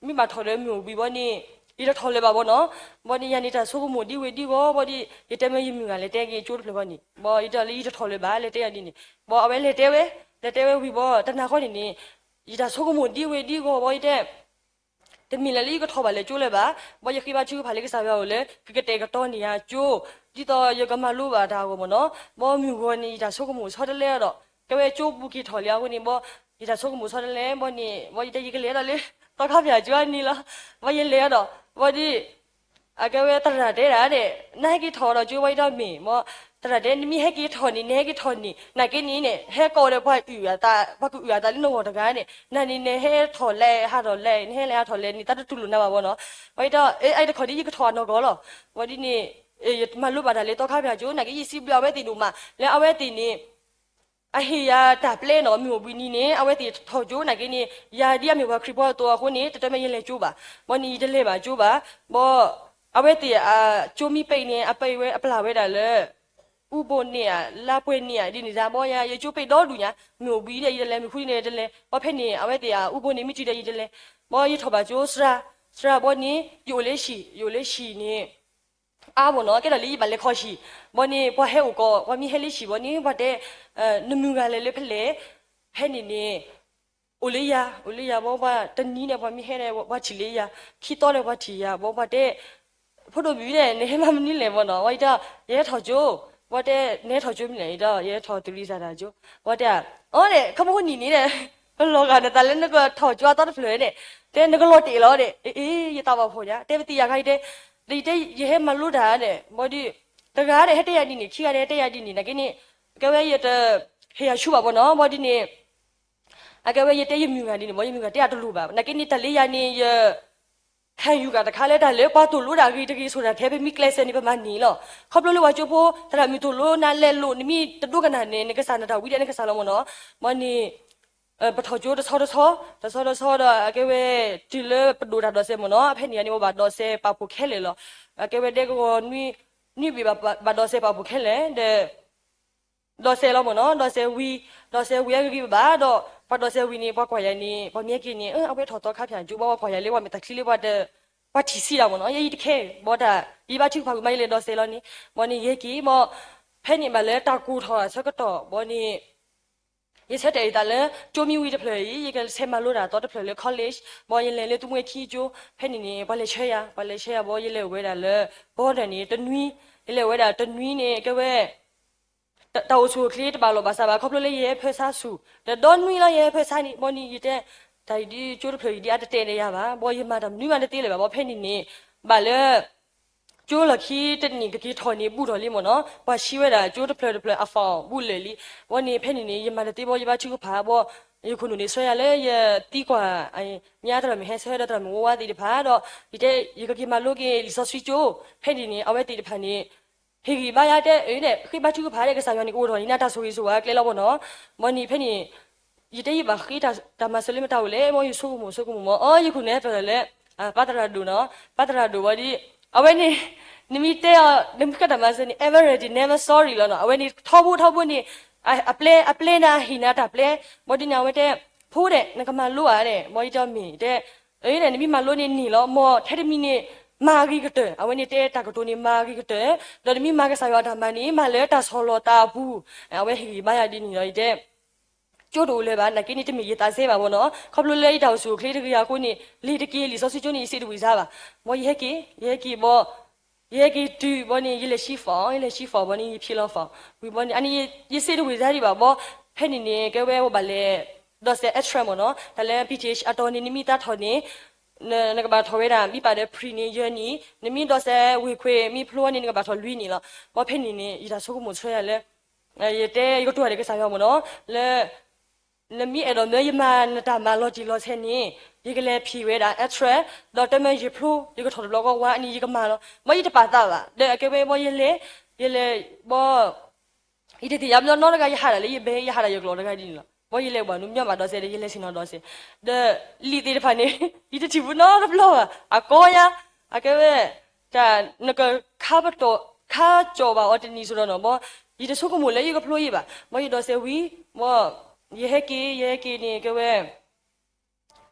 မ့ၢ်ဘၣ်ထီၣ်ဒီးမုၢ်အိၣ်ဘှံးဘၣ်န့ၣ် ယတထီၣ်လၢၤဘၣ်ဘၣ်နီၤ. ဘၣ်န့ၣ် ယၤန့ၣ်တၢ်ဆိကမိၣ်ဒ်ဝဲဒ်ဂီၢ် ဘၣ်ဒီး ယတဲမ့ၢ်ယမုၢ်ဂၤလဲၤတဲက့ၤကၠိတဖျၢၣ်ဘၣ်န့ၣ် ဘၣ်ယတဲလၢယတထီၣ်လၢၤဘၣ် လဲၤတဲယၤဒ်န့ၣ်, ဘၣ်အဝဲလဲၤတဲဝဲ, လဲၤတဲဝဲဝံၤဘၣ် တနၤဃီန့ၣ်န့ၣ် ယတၢ်ဆိကမိၣ်ဒ်ဝဲဒ်ဂီၢ် ဘၣ်ယတဲ တမ့ၢ်လၢယကထီၣ်ဘၣ်လၢၤကၠိလၢၤဘၣ်, ဘၣ်ယဃ့ဘါထုကဖၣ်လၢကစၢ်ယွၤအအိၣ်လၢ ကကတဲာ်ကတီၤန့ၢ်ယၤကၠိ ဒ်သိးယကမၤလိဘၣ်တၢ်အဂီၢ်မ့ၢ်နီၤ. ဘၣ်မုၢ်ဂီၤန့ၣ် ယတၢ်ဆိကမိၣ်ဆီတလဲဒီး ကဲဝဲကၠိပူၤက့ၤထီၣ်လံအဃိန့ၣ် ဘၣ်ယတၢ်ဆိကမိၣ်ဆီတလဲ ဘၣ်န့ၣ် ဘၣ်ယတဲယကလဲၤဒီးလၢ သီခါဖၠၣ်ကၠိအနံၤလီၤ. ဘၣ်ယလဲၤဒီး ဘၣ်ဒီး အကဲဝဲသရၣ်တဲဒၣ်န့ၣ် နဟဲက့ၤထီၣ်ဒီးကၠိ ဘၣ်ယတဲမ့ၢ် ဘၣ်သရၣ်တဲ နမ့ၢ်ဟဲက့ၤထီၣ်န့ၣ် နဟဲက့ၤထီၣ်န့ၣ် နာ်က့န့ၣ်န့ၣ် ဟဲကိးဒီးပှၤအုၣ်အသး ပှၤကအုၣ်အသးလၢနဂီၢ်တဂၤန့ၣ် နၤန့ၣ် နဟဲထီၣ်လဲၤဟးထီၣ်လဲၤ နဟဲလဲၤဟးထီၣ်လဲၤန့ၣ် သးတတူၢ်လိာ်နၤဘၣ်ဘၣ်နီၤ. ဘၣ်ယတဲ အဲ တခီဒ်ယကထီၣ်အနီၢ်ကီၢ်လီၤ. ဘၣ်ဒ်န့ၣ် ယမၤလိဘၣ်တၢ်လၢသီခါဖၠၣ်ကၠိ နာ်က့ယစံးဘျုးအဝဲသ့ၣ်ဒိၣ်မး လၢအဝဲသ့ၣ်န့ၣ် အဟ့ၣ်ယၤတၢ်ပျဲနီၤ မုၢ်အိၣ်ဘှံးနံၤန့ၣ် အဝဲသ့ၣ်ထီၣ်ကၠိ နာ်က့န့ၣ် ယၤဒ်အမ့ၢ်ပှၤခရံာ်ဖိအသိးအဃိန့ၣ် တတဲမ့ၢ်ယလဲၤကၠိဘၣ်. ဘၣ်န့ၣ် ယတလဲၤဘၣ်ကၠိဘၣ်. ဘၣ် အဝဲသ့ၣ်အကၠိမံပ့းန့ၣ် အပ့းဝဲအပျၢ်ဝဲဒၣ်လၢ အူဘိန့ၣ်ဧါ လါပှဲၤန့ၣ်ဧါ ဒ်န့ၣ်ဒၣ် ဘၣ်ယၤ ယကၠိပ့းဒီဒူၣ်ညါ မုၢ်အိၣ်ဘှံးဒီးယတလဲၤ မုၢ်ဃုန့ၣ်ယတလဲၤ ဘၣ်ဖဲန့ၣ် အဝဲသ့ၣ်အူဘိန့ၣ် မ့ၢ်တုၤဒီးယတလဲၤ ဘၣ်ယထီၣ်ဘၣ်ကၠိ စှၤ စှၤ ဘၣ်န့ၣ် ယအိၣ်လၢဟံၣ် ယအိၣ်လၢဟံၣ်န့ၣ် အါဘၣ်နီၤ ကဲဒၣ်လၢယဘၣ်လဲၤခီဟံၣ် ဘၣ်န့ၣ် ပှၤဟဲအိၣ်ကိး ပှၤမ့ၢ်ဟဲလၢဟံၣ်ဘၣ်န့ၣ် ပှၤတဲ နမုၢ်ဂၤလဲၤလၢဖဲလဲၣ် ဖဲန့ၣ်န့ၣ် အိၣ်လၢယၤ အိၣ်လၢယၤ ဘၣ်ပှၤတနံၤန့ၣ် ပှၤမ့ၢ်ဟဲဒီး ပှၤထံၣ်လၢယၤ ခံသီဒီးပှၤထံၣ်ယၤ ဘၣ်ပှၤတဲ ဖိဒိၣ်မုၣ်န့ၣ် နဟဲမၤမနုၤလဲၣ်ဘၣ်နီၤ ဝဲယတဲ ယဟဲထီၣ်ကၠိ ပှၤတဲ နဟဲထီၣ်ကၠိမနုၤလဲၣ် ယတဲ ယဟဲထီၣ်သူၣ်လံသးတၢ်ကၠိ ပှၤတဲ အီၤန့ၣ် ခီဖျိနံၤန့ၣ် ပလီၤဂာ်နသးလၢနကထီၣ်ကၠိအသီတဖျၢၣ်န့ၣ် တဲနကလီၤတဲာ်လီၤန့ၣ် အ့ ယသးဘၣ်ဖှီၣ်ညါ တဲပသံယၤခါအံၤတဲ ဒီးယတဲ ယဟဲမၤလိတၢ်န့ၣ် ဘၣ်ဒီး တဂၤန့ၣ် ဟဲတဲယၤဒ်န့ၣ် ခံဂၤန့ၣ် ဟဲတဲယၤဒ်န့ၣ် နာ်က့န့ၣ် ကဲဝဲယတ ဟ့ၣ်ယၤဆူဘၣ်ဘၣ်နီၤ ဘၣ်ဒ်န့ၣ် အကဲဝဲယတဲယမုၢ်ဂၤဒ်န့ၣ် ဘၣ်ယမုၢ်ဂၤတဲအတလိၣ်ဘၣ် နာ်က့န့ၣ် တၢ်လၢယၤန့ၣ် ယ ဟဲယူၤကၤတခါလၢတၢ်လၢပှၤသိၣ်လိတၢ်အဂ့ၤတဂ့ၤ ဆိၣ်တၢ်ထဲပမ့ၢ်ကျဲးစၢးန့ၣ် ပမၤန့ၢ်လီၤ. ခီဖျိလၢပှၤကၠိဖိ သရၣ်မုၣ်သိၣ်လိနၤလဲၤလိာ် နမ့ၢ်တဒိကနၣ်န့ၣ် နကစၢ်နတၢ်ဝံၤဒီးနကစၢ်လီၤမ့ၢ်နီၤ. ဘၣ်န့ၣ် ပထီၣ်ကၠိတဆီတဆီ တဆီတဆီဒီး အကဲဝဲ တုၤလၢပဒိၣ်တၢ်ဒိးစဲးမ့ၢ်နီၤ ဖဲန့ၣ်န့ၣ် ပဘၣ်ဒိးစဲးပာ်ဖှိၣ်ခဲလၢာ်လီၤ. အကဲဝဲဒဲကဝီၤ နွံဘ့ၣ်ဘၣ်ဒိးစဲးပာ်ဖှိၣ်ခဲလၢာ်ဒီး ဒိးစဲးလီၤမ့ၢ်နီၤ ဒိးစဲးဝံၤ ဒိးစဲးဝံၤအဂ့ၤဂ့ၤဘၣ်ဘၣ်ဒီး ပှၤဒိးစဲးဝံၤန့ၣ် ပှၤကွၢ်ယၤန့ၣ် ပှၤမ့ၢ်က့ၤန့ၣ် အဝဲထီၣ်သီခါဖၠၣ်ကၠိဘၣ် ပှၤကွၢ်ယၤလၢပှၤမဲာ်သၣ်ချံလၢပှၤတ ပှၤထံၣ်ဆံးတၢ်မ့ၢ်နီၤ ယဲယတခဲ ဘၣ်တၢ် ယဘါထုကဖၣ်ဝံၤမး ယလဲၤဒိးစဲးလီၤန့ၣ် ဘၣ်န့ၣ် ယဟဲက့ၤဘၣ် ဖဲန့ၣ်ဘၣ်လၢတၢ်ကိၢ်ထီၣ်အဆၢကတီၢ် ဘၣ်န့ၣ် ယဆၢတဲာ်ယသးလၢ ကၠိမ့ၢ်ဝံၤတဖျၢၣ်အံၤ ယကဆဲးမၤလိတၢ်အသီတဖျၢၣ်လၢ college ဘၣ်ယလဲၤလၢသူမွဲခံကၠိ ဖဲန့ၣ်န့ၣ် ပှၤလဲၤဆှၢယၤ ပှၤလဲၤဆှၢယၤဘၣ် ယလဲၤအိၣ်ဝဲဒၣ်လၢ border န့ၣ် တနွံ ယလဲၤအိၣ်ဝဲဒၣ်တနွံန့ၣ် ကဲဝဲ တၢ်အိၣ်ဆူၣ်အိၣ်ချ့တဘၣ်လိာ်ဘၣ်စးဘၣ် ခီဖျိလၢယဟဲဖၢဆါဆူၣ် ဒီးဒီနွံလီၤ ယဟဲဖၢဆါန့ၣ် ဘၣ်န့ၣ် ယတဲ တၢ်အံၤဒ်ကၠိတဖျၢၣ်အံၤဒ်အတတဲာ်ဒီးယၤဘၣ် ဘၣ်ယမၤတၢ်မနုၤမးတသ့လၢၤဘၣ် ဘၣ်ဖဲန့ၣ်န့ၣ် ဘၣ်လၢ ကၠိလီၢ်ခံတနံၣ်ကက့ၤထီၣ်န့ၣ် ဘူးထီၣ်လံမ့ၢ်နီၤ ပှၤဆှံဝဲဒၣ်ကၠိတဖျၢၣ်တဖျၢၣ်အ form ဘူးလၢာ်လံ ဘၣ်န့ၣ် ဖဲန့ၣ်န့ၣ် ယမၤတသ့ဘၣ် ယဘါထုကဖၣ်ဘၣ် ယခိၣ်နူာ်န့ၣ် ဆှၢယၤလၢယသံကွၢ် မ့ၢ်သရၣ်မုၣ်ဟဲဆှၢဒီးသရၣ်မုၣ်ဝါဝါသ့ၣ်တဖၣ်ဒီး ယတဲ ယကက့ၤမၤလိက့ၤလံာ်စီဆှံကၠိ ဖဲန့ၣ်န့ၣ် အဝဲသ့ၣ်တဖၣ်န့ၣ် ဟ့ၣ်ဂံၢ်ဘါယၤတဲ အၢ ဃ့ဘါထုကဖၣ်ဒီးကစၢ်ယွၤန့ၣ် ကအိၣ်ထီၣ်န့ၣ် နတၢ်ဆိၣ်ဂ့ၤဆိၣ်ဝါကျဲလီၤဘၣ်နီၤ ဘၣ်န့ၣ် ဖဲန့ၣ် ယတဲယဘၣ်ဃ့တၢ်မၤစၢၤလၢမတၤအိၣ်လဲၣ် မ်ယဆိကမိၣ်ဆိကမိၣ်မ့ၢ် အီ ယခိၣ်နူာ်ဟဲဖျါလၢ ပၢ်သရၣ်ဒိၣ်နီၤ ပၢ်သရၣ်ဒိၣ်ဝဲဒီး အဝဲန့ၣ် နမ့ၢ်တဲအီၤ နမ့ၢ်ဃ့တၢ်မၤစၢၤန့ၣ် ever ready never sorry လီၤနီၤ အဝဲန့ၣ်ထီဘိထီဘိန့ၣ် အပျဲ အပျဲနၤဟ့ၣ်နၤတၢ်ပျဲ ဘၣ်ဒ်န့ၣ် အဝဲတဲ ဖိဒဲး နကမၤလိဧါဒီး ဘၣ်ယတဲမ့ၢ်တဲ အၢ နမ့ၢ်မၤလိန့ၣ်န့ၢ်လီၤ မ်ထဲတမံၤန့ၣ် မၤအဂ့ၤကတၢၢ် အဝဲန့ၣ်တဲတၢ်ကတိၤန့ၣ် မၤအဂ့ၤကတၢၢ် ဒီးနမ့ၢ်မၤကစၢ်ယွၤတၢ်မၤန့ၣ် မၤလၢတၢ်ဆီၣ်လီၤသးအပူၤ အဝဲဟ့ၣ်ဂံၢ်ဘါယၤဒ်န့ၣ်ဒီး ယတဲ ကၠိတအိၣ်လၢၤဘၣ် နာ်က့န့ၣ်တမ့ၢ်ယသးစဲဘၣ်ဘၣ်နီၤ ခီဖျိလၢယတၢ်အိၣ်ဆူၣ်အိၣ်ချ့တဂ့ၤအဃိန့ၣ် လ့ၤတက့ၤလံာ်စီဆှံကၠိန့ၣ် ယစံးတဝံၣ်စါဘၣ် မ်ယဟဲက့ၤ ယဟဲက့ၤဘၣ် ယဟဲက့ၤတုၤဘၣ်န့ၣ် ယလဲၤဆှံ form ယလဲၤဆှံ form ဘၣ်န့ၣ် ယဖံးလီၤ form ဝံၤဘၣ်န့ၣ် အန့ၣ် ယစံးတဝံၣ်စါဒံးဘၣ်ဘၣ် ဖဲန့ၣ်န့ၣ် ကဲဝဲဝဲဘၣ်လဲၤ ဒိးစဲး extra မ့ၢ်နီၤ တၢ်လၢ ပီၣ်ထံး အတီၢ်န့ၣ် နမ့ၢ်သးထီၣ်န့ၣ် နကဘၣ်ထီၣ်ဝဲဒၣ် မ့ၢ်ပာ်ဒီး pre န့ၣ် ယဲၢ်နံၣ် နမ့ၢ်ဒိးစဲး ဝ့ၢ်ခွ့ မ့ၢ်ဖျိန့ၣ် နကဘၣ်ထီၣ်လွံၢ်နံၣ်လီၤ ဘၣ်ဖဲန့ၣ်န့ၣ် ယတၢ်ဆိကမိၣ်ဆှၢယၤလၢ ယတဲ ယကတိၤတၢ်ဒီးကစၢ်ယွၤမ့ၢ်နီၤ လၢ နမ့ၢ်အဲၣ်ဒိးမၢယမၤနတၢ်မၤလီၤတံၢ်လီၤဆဲးန့ၣ် ယကလဲၤဖံးဝဲဒၣ် actress ဒီးတမၢယဖျိ ယကထီၣ်တဘျီဃီဝါန့ၣ် ယကမၤလီၤ. မ်ယတပာ်သးဘၣ် ဒီးအကဲဝဲမ်ယလဲၤ ယလဲၤ ဘီ ယတသ့ၣ်ညါဘျီနီတဂၤ ယဟးဒၣ်လၢယဘဲ ယဟးဒၣ်ယကျိာ်တဂၤဒ်န့ၣ်လီၤ. မ်ယလဲၤဘၣ်နုာ်မညီဘၣ်ဒီးစဲးဒီး ယလဲၤဆ့ၣ်နီၤဒီးစဲး ဒီးလံာ်သ့ၣ်တဖၣ်န့ၣ် ယတထံၣ်ဘူးနီတဘျီဘၣ် အကီညါ အကဲဝဲ တၢ်နကခါပတီၢ် ခါကၠီၣ်ဘၣ်အီၤတနံၤစိဒီးနီၤ မ်ယတဆိကမိၣ်လၢယကဖျိယံာ်ဘၣ် မ်ယဒိးစဲးဝံၤ မ် ယဟဲက့ၤ ယဟဲက့ၤန့ၣ် ကဲဝဲ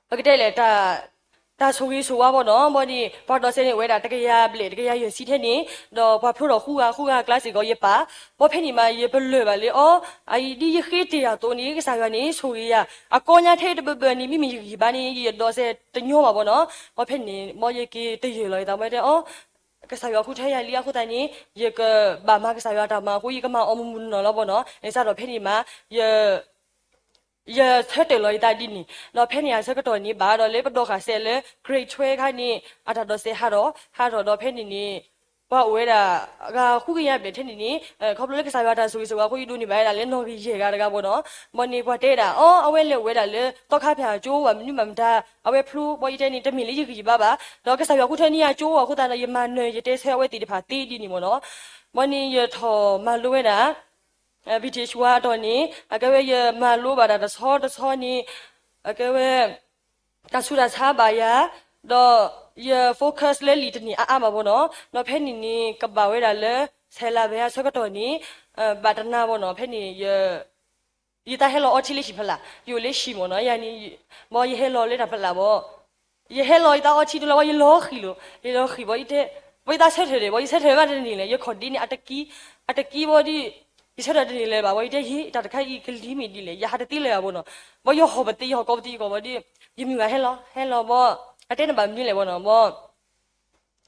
ပကတဲလဲၣ် တၢ်ဆိၣ်ဂ့ၤဆိၣ်ဝါဘီနီၤ ဘီန့ၣ် ပှၤဒိးစဲးန့ၣ် အိၣ်ဝဲဒၣ်တကယၤဘျဲၣ် တကယၤယဲၢ်ဆံထဲန့ၣ် ဒီးပှၤဖျိထီၣ်ဃုဂၤ ဃုဂၤအကျါစ့ၢ်ကီး ယပာ် ဘီဖဲန့ၣ်မး ယပလၢၢ်ဘၣ်လၢအီၤ အအံၤဒ်ယဃ့တ့ၢ်အသိးန့ၣ် ကစၢ်ယွၤန့ၣ် ဆိၣ်ဂ့ၤယၤ အကီညါထဲတဘၢဘၢန့ၣ် မ့မ့ၢ်ယဂံၢ်ဘါန့ၣ် ယဒိးစဲးတညီဘၣ်ဘီနီၤ ဘီဖဲန့ၣ် ဘီယက့ၤတယၢၢ်လီၤယသး ဘီတဲအီၤ ကစၢ်ယွၤဃုထၢယၤလံအဃိသတးန့ၣ် ယကဘၣ်မၤကစၢ်ယွၤတၢ်မၤအဃိ ယကမၤအီၤမုၢ်မုၢ်နီၢ်နီၢ်လီၤဘီနီၤ န့ၣ်စးထီၣ်ဖဲန့ၣ်မး ယ ယဆၢတဲာ်လီၤယသးဒ်န့ၣ် ဒီးဖဲန့ၣ်အဆၢကတီၢ်န့ၣ် ဘၣ်ဒီးလၢပဒီဃာ်စဲးလၢ grade twelve ခါန့ၣ် အတၢ်ဒိးစဲးဟးထီၣ် ဟးထီၣ်ဒီးဖဲန့ၣ်န့ၣ် ပှၤအိၣ်ဝဲဒၣ် ဂၤဃုကယၤဘျဲၣ်ထဲန့ၣ်န့ၣ် ခီဖျိလၢကစၢ်ယွၤတၢ်ဆိၣ်ဂ့ၤဆိၣ်ဝါအဃိ ယဒိးန့ၢ်ဘၣ်ဝဲဒၣ်လၢနီၣ်ဂံၢ်ယဲၢ်ဂၤတဂၤဘီနီၤ ဘီန့ၣ်ပှၤတဲဒၣ် အီ အဝဲလဲၤအိၣ်ဝဲဒၣ်လၢသီခါဖၠၣ်ကၠိဘၣ်မနုၤဘၣ်မတၤ အဝဲဖျိ ဘီယတဲန့ၣ် တမ့ၢ်လၢယဂံၢ်ယဘါဘၣ် ဒီးကစၢ်ယွၤဃုထၢန့ၢ်ယၤကၠိအဃိသတးဒီး ယမၤနၢၤယတဲဆၢအဝဲသ့ၣ်တဖၣ်သ့ဒ်န့ၣ်ဘီနီၤ ဘီန့ၣ်ယထီၣ်မၤလိဝဲဒၣ် BTh ဝါအတီၢ်န့ၣ် အကဲဝဲယမၤလိဘၣ်တၢ်တဆီတဆီန့ၣ် အကဲဝဲ တၢ်ဆူးတၢ်ဆါဘၣ်ယၤ ဒီးယ focus လၢလံာ်တန့ၢ်အါအါဘၣ်ဘီနီၤ ဒီးဖဲန့ၣ်န့ၣ် ကဘၣ်ဝဲဒၣ်လၢ ဆဲးလါဘဲအဆၢကတီၢ်န့ၣ် ဘၣ်တနၤဘီနီၤ ဖဲန့ၣ် ယတၢ်ဟဲလီၤအီထံလၢဟံၣ်ဖျၢၣ် ယအိၣ်လၢဟံၣ်မ့ၢ်နီၤ ယၤန့ၣ် ဘီယဟဲလီၤလၢတၢ်ဖျၢၣ်ဘီ ယဟဲလီၤယတၢ်အီထံတလီၤဘီ ယလီၤဃံၤလီၤ ယလီၤဃံၤဘီ ယတဲ ဘီယတၢ်ဆၢထၢၣ်ဒံး ဘီယဆၢထၢၣ်မးတန့ၢ်လဲၣ် ယခီၣ်ဒ့န့ၣ် အတကံ အတကံဘီဒီး ယဆၢထၢၣ်တန့ၢ်လၢၤဘၣ် ဘီယတဲ ယတၢ်တခါအံၤကလံၤမ့ၢ်ဒ်လဲၣ် ယဟးတသ့လၢၤဘၣ်ဘီနီၤ ဘီယဟီၣ်ပသ့ ယဟီၣ်ကီပသ့ ယကီၢ်ဘီဒီး ယမုၢ်ဂၤဟဲလီၤ ဟဲလီၤဘီ အတဲနဘၣ်မနုၤလဲၣ်ဘီနီၤ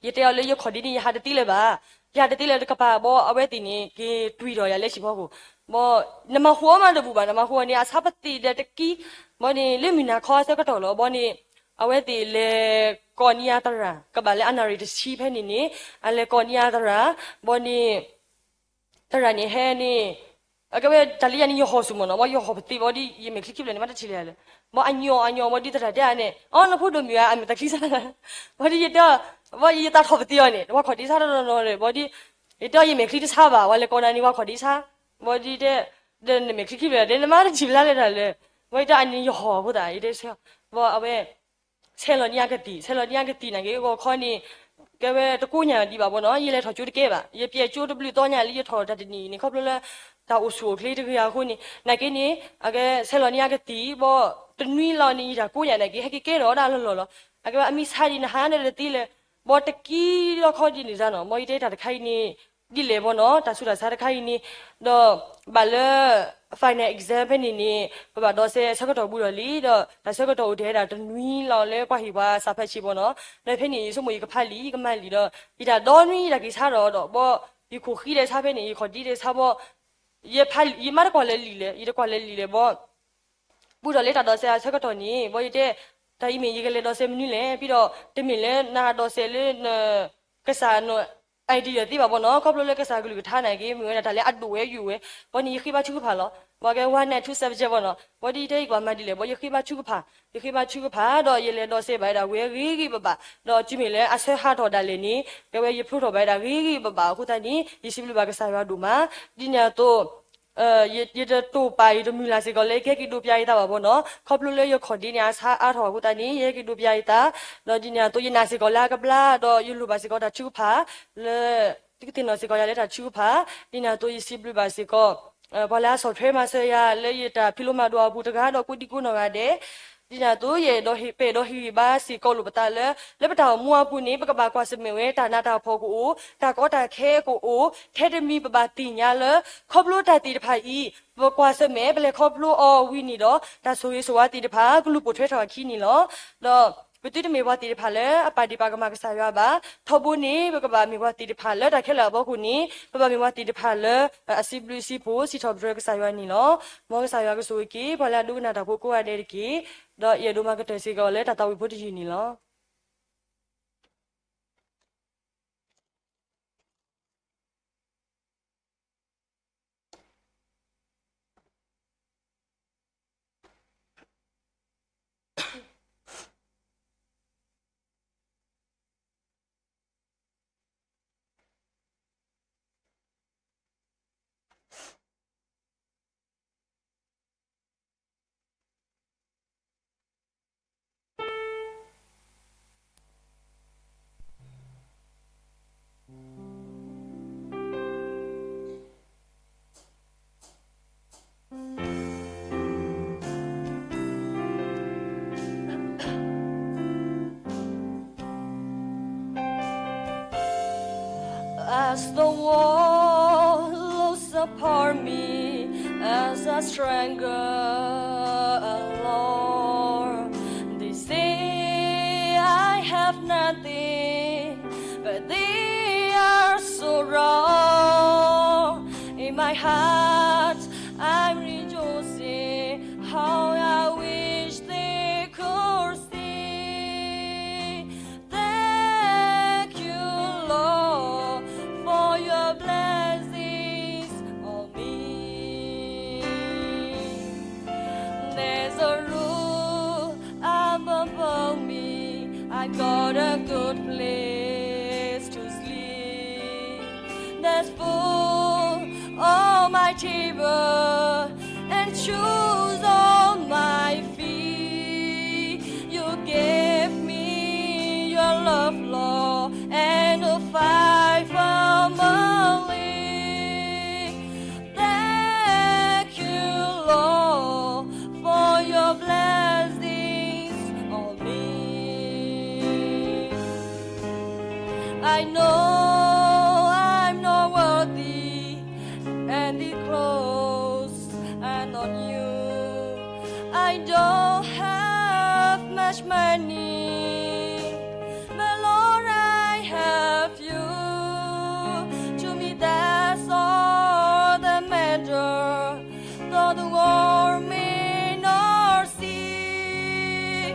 ဘီ ယတဲအီၤလၢယခီၣ်ဒ့န့ၣ် ယဟးတသ့လၢၤဘၣ် ယဟးတသ့လၢၤတကပၤဘီ အဝဲသ့ၣ်န့ၣ် က့ၤတွံၢ်ထီၣ်ယၤလၢဟံၣ်ဖီခိၣ် ဘီ နမၤဟူးအီၣ်မးတဘူၣ်ဘၣ် နမၤဟူးအီၣ်န့ၣ် အဆါပသ့ၣ်ဒီးတကံ ဘီန့ၣ် လၢမုၢ်နၤခီအဆၢကတီၢ်လီၤ ဘီန့ၣ် အဝဲသ့ၣ်လဲၤကိးန့ၢ်ယၤသရၣ် ကဘၣ်လၢအနၣ်ရံၣ်တဆံဖဲန့ၣ်န့ၣ် အလဲၤကိးန့ၢ်ယၤသရၣ် ဘီန့ၣ် သရၣ်န့ၣ်ဟဲန့ၣ် အကဲဝဲတၢ်လၢယၤန့ၣ် ယဟီၣ်ဆူၣ်မ့ၢ်နီၤ ဘီယဟီၣ်ပသ့ဘီဒီး ယမဲာ်ချံခံဖျၢၣ်န့ၣ် မ့ၢ်တထံၣ်လၢၤလဲၣ် ဘီအညီအညီ ဘီဒီးသရၣ်တဲန့ၣ် အီ နဖိဒိၣ်မုၣ်ဧါ အမဲာ်ချံဆါ ဘီဒီးယတဲ ဘီယသးထီၣ်ပသ့အီၤန့ၣ် ပှၤခီၣ်ဒ့ဆါတနီၤနီၤဒီး ဘီဒီး ယတဲအီၤယမဲာ်ချံတဆါဘၣ် ပှၤလဲၤကိးနၤန့ၣ် ပှၤခီၣ်ဒ့ဆါ ဘီဒီးတဲ ဒီးနမဲာ်ချံခံဖျၢၣ်ဒီး နမ့ၢ်တထံၣ်ဖျါလၢၤတၢ်လၢၤ ဘီယတဲအန့ၣ်ယဟီၣ်အဃိသတး ယတဲဆၢ ဘီအဝဲ ဆဲးလီၤန့ၢ်အကသံၣ် ဆဲးလီၤန့ၢ်အကသံၣ်နာ်က့ ဂီၤခီန့ၣ် ကဲဝဲတကိးညၣ်ဒံးဘၣ်ဘီနီၤ ယလဲၤထီၣ်ကၠိတကဲဘၣ် ယပျဲၢ်ကၠိတဘျုးသီညါလၢယထီၣ်တၢ်တနံၤန့ၣ် ခီဖျိလၢ တၢ်အိၣ်ဆူၣ်အိၣ်ချ့တဂ့ၤအဃိန့ၣ် နာ်က့န့ၣ် အကဲဆဲးလီၤန့ၢ်အကသံၣ် ဘီ တနွံလီၤန့ၣ် ယတၢ်ကိးညၣ်နာ်က့ ဟဲက့ၤကဲထီၣ်ဒၣ်လီၢ်လီၢ်လီၤ အကဲဝဲအမံဆါဒံးနဟါန့ၣ်တသ့လၢၤ ဘီတကံလီၢ်ခီဒံးန့ၣ်စ့ၢ်နီၤ ဘီယတဲတၢ်တခါအံၤန့ၣ် ဒ်လဲၣ်ဘီနီၤ တၢ်ဆူးတၢ်ဆါတခါအံၤန့ၣ် ဒီးဘၣ်လၢ final exam ဖဲန့ၣ်န့ၣ် ပဘၣ်ဒိးစဲးအဆၢကတီၢ်ဘူးဒီးလံ ဒီးတၢ်ဆၢကတီၢ်အိၣ်ထဲဒၣ်တနွံလီၤလၢပှၤဟ့ၣ်ပှၤစးဖးဆံးဘီနီၤ ဒီးဖဲန့ၣ် ယဆိကမိၣ်ယကဖးလံာ် ယကမၤလံာ်ဒီး ယတၢ်ဒီနွံယတၢ်က့ၤဆါဒီးဒီးဘီ ယခိၣ်ဃံဒီးဆါဖဲန့ၣ် ယခီၣ်ဒ့ဒီးဆါဘီ ယဖးလံာ် ယမၤတကွၢ်လၢာ်လံာ်လဲၣ် ယတကွၢ်လၢာ်လံာ်လဲၣ်ဘီ ဘူးဒီးလၢတၢ်ဒိးစဲးအဆၢကတီၢ်န့ၣ် ဘီယတဲ တၢ်အံၤမ့ၢ်ယကလဲၤဒိးစဲးမနုၤလဲၣ် ပြီးတော့ တမ့ၢ်လၢနဒိးစဲးလၢ ကစၢ်န idea သ့ဘၣ်ဘီနီၤ ခီဖျိလၢကစၢ်ကလုၢ်ကထါန့ၣ်က့ မ့ၢ်ဝဲဒၣ်တၢ်လၢအဒိၣ်ဝဲယိာ်ဝဲ ဘီန့ၣ် ယဃ့ဘါထုကဖၣ်လီၤ ဘီကဲ one night two subject ဘီနီၤ ဘီဒ်ယတဲယကဘၣ်မၤဒ်လဲၣ် ဘီယဃ့ဘါထုကဖၣ် ယဃ့ဘါထုကဖၣ် ဒီးယလဲၤဒိးစဲးဘၣ်ဝဲဒၣ်ဝဲဂ့ၤဂ့ၤဘၣ်ဘၣ် ဒီးတုၤမ့ၢ်လၢအဆၢဟးထီၣ်ဒၣ်လဲာ်န့ၣ် ကဲဝဲယဖျိထီၣ်ဘၣ်ဝဲဒၣ်ဂ့ၤဂ့ၤဘၣ်ဘၣ်အဃိသတးန့ၣ် ယစံးဘျုးဘၣ်ကစၢ်ယွၤဒိၣ်မး ဒ်န့ၣ်အသိး ယတတိာ်ပာ်ယတမုာ်လၢ်စ့ၢ်ကီးလၢ ယကဟဲက့ၤဒိးပျၢ်ယသးဘၣ်ဘီနီၤ, ခီဖျိလၢယခီၣ်ဒ့န့ၣ် အဆါအါထီၣ်အဃိသတးန့ၣ် ယဟဲက့ၤဒိးပျၢ်ယသး, ဒီးဒ်န့ၣ်အသိး ယနာ်စ့ၢ်ကီးလၢအကဘျါ, ဒီးယလိၣ်ဘၣ်စ့ၢ်ကီးတၢ်ထုကဖၣ်, လၢ သုကသ့ၣ်နီၣ်စ့ၢ်ကီးယၤလၢတၢ်ထုကဖၣ်, ဒ်န့ၣ်အသိး ယစံးဘျုးဘၣ်စ့ၢ်ကီး ပှၤလၢအဆီၣ်ထွဲမၤစၢၤယၤ လၢယတၢ်ဖံးလိမၤဒိးအပူၤတဂၤဒီးကိးဒံကိးနီၢ်ဂၤဒဲး, ဒ်န့ၣ်အသိး ယအဲၣ်ဒိးဟ့ၣ်ပဲာ်ဒီးဟ့ၣ်ဂံၢ်ဘါစ့ၢ်ကီးလိာ်ပသးလၢ လၢပတၢ်အိၣ်မူအပူၤန့ၣ် ပကဘၣ်ကွၢ်ဆၢၣ်မဲာ်ဝဲတၢ်နးတၢ်ဖှီၣ်ကအိၣ်, တၢ်ကီတၢ်ခဲကအိၣ်, ထဲတမံၤပဘၣ်သ့ၣ်ညါလၢ ခီဖျိတၢ်သ့ၣ်တဖၣ်အံၤ ပကွၢ်ဆၢၣ်မဲာ် ပလဲၤခီဖျိအီၤဝံၤန့ၣ်ဒီး တၢ်ဆိၣ်ဂ့ၤဆိၣ်ဝါသ့ၣ်တဖၣ် ကလူၤပိာ်ထွဲထီၣ်အခံန့ၣ်လီၤ. ဒီးပသုတမ့ၢ်ပှၤသ့ၣ်တဖၣ်လၢအပာ်ဒ့ၣ်ပာ်ကမၣ်ကစၢ်ယွၤဘၣ်. ထီဘိန့ၣ် ပကဘၣ်မ့ၢ်ပှၤသ့ၣ်တဖၣ်လၢတၢ်ခဲလၢာ်အဖီခိၣ်န့ၣ် ပဘၣ်မ့ၢ်ပှၤသ့ၣ်တဖၣ်လၢ အစံးဘျုးစံးဖှိၣ် စံးထီၣ်ပတြၢၤကစၢ်ယွၤန့ၣ်လီၤ. မ်ကစၢ်ယွၤကဆိၣ်ဂ့ၤက့ၤ ပှၤလၢအဒိကနၣ်တၢ်ဖိကိးဂၤဒဲးတက့ၢ်. ဒီးယအဲၣ်ဒိးမၤကတၢၢ်စ့ၢ်ကီးလၢတၢ်သးဝံၣ်ဖိတယုၢ်န့ၣ်လီၤ. As the world looks upon me as a stranger and Lord, they say I have nothing, but they are so wrong. In my heart, I'm rejoicing. How I wish they could see. Thank you, Lord, for your blessings on me. There's a roof up above me. I got a good place to sleep. There's food on my table and shoes on my feet. You gave me your love, Lord, and a fine family. Thank you, Lord, for your blessings on me. I know I'm not worthy, and the clothes are not new. I don't have much money, but Lord, I have you. To me, that's all that matters. Though the world may not see.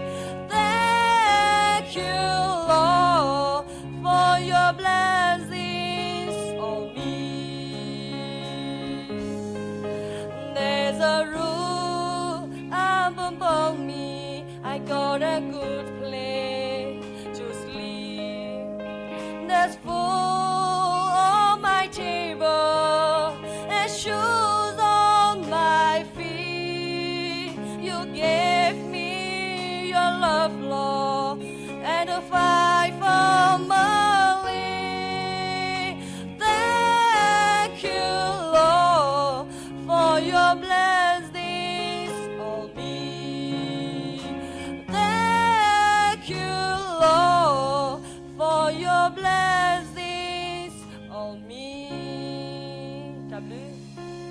Thank you, Lord, for your blessings on me. There's a roof up above me. I got a good place to sleep. There's food on my table and shoes on my feet. You gave me your love, Lord, and a fine family. Thank you, Lord, for your blessings on me. Thank you, Lord, for your blessings on me. တၢ်ဘျုး